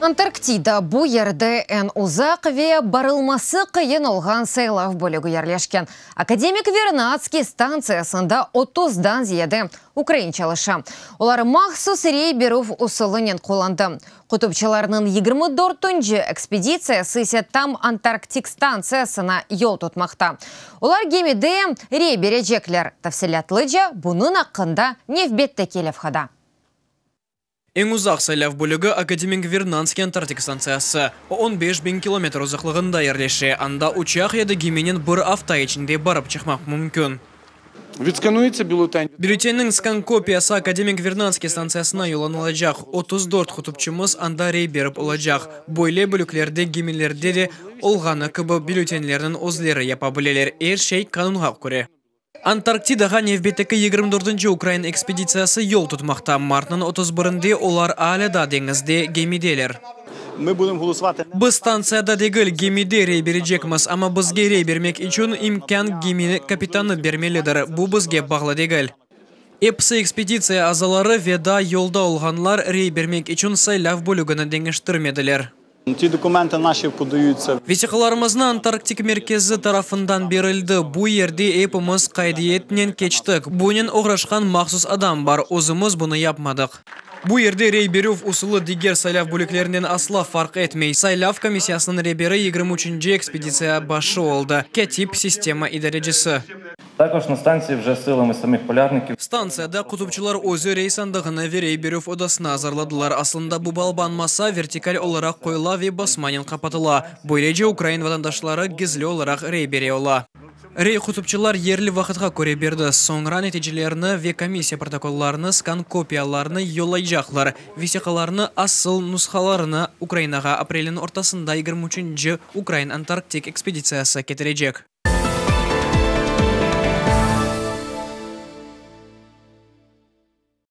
Antarktida, bu yerde eñ uzaq ve barılması qıyın olğan saylav bölügi yerleşken. Akademik Vernadskiy stantsiyasında otuzdan ziyade ukrain çalışa. Olar mahsus rey berüv usulınen qullandı. Qutupçılarnıñ 24-nci ekspeditsiyası ise tam Antarktik stantsiyasına yol tutmaqta. Olar gemide rey berecekler. Tafsilâtlıca bunıñ aqqında nevbetteki levhada. Eñ uzaq saylav bölügi Akademik Vernadskiy Antarktik stantsiyası. O, 15 biñ kilometr uzaqlığında yerleşe, anda uçaq ya da geminen bir afta içinde barıp çıqmaq mümkün. Відсканується бюлетень. Bülletenniñ skan kopiyası Akademik Vernadskiy stantsiyasına yollanılacaq. 34 qutupçımız anda rey berip olacaq. Böyle bölüklerde gemilerde de olğanı kibi bülletenlerniñ özleri yapa bileler. Er şey qanunğa köre. Antarktidağa nevbetteki 24-nci ukrain ekspeditsiyası yol tutmaqta. Martnıñ 31-nde olar alâ daa deñizde, gemideler. Ми будемо голосувати Biz stantsiyada degil, gemide rey berecekmiz, amma bizge rey bermek içün imkân gemi kapitanı bermelidir. Bu bizge bağlı degil. Episi ekspeditsiya azaları ve daa yolda olğanlar rey bermek içün saylav bölügini deñiştirmediler. Ті документи наші подаються. Vesiqalarımıznı Antarktik merkezi tarafından berildi. Bu yerde epimiz qaydiyetnen keçtik. Bunen oğraşqan mahsus adam bar. Özümiz bunı yapmadıq. Bu yerde rey berüv usulı diger saylav bölüklerinden asla farq etmey. Saylav komissiyasınıñ reberi 23-nci ekspeditsiya başı oldı. Kâtip, sistema idarecisi. Також на станції вже силами самих полярників Stantsiyada qutupçılar özü rey sandığını ve rey berüv odasını azırladılar. Aslında bu balaban masa vertikal olaraq qoyula ve basmanen qapatıla. Böylece ukrain vatandaşları gizli olaraq rey bere ola. Rey qutupçılar yerli vaqıtqa köre berdi. Soñra neticelerni ve komissiya protokollarını skan kopiyalarını yollaycaqlar. Vesiqalarnıñ asıl nushalarını Ukrainağa aprelniñ ortasında 23-nci ukrain Antarktik ekspeditsiyası ketirecek.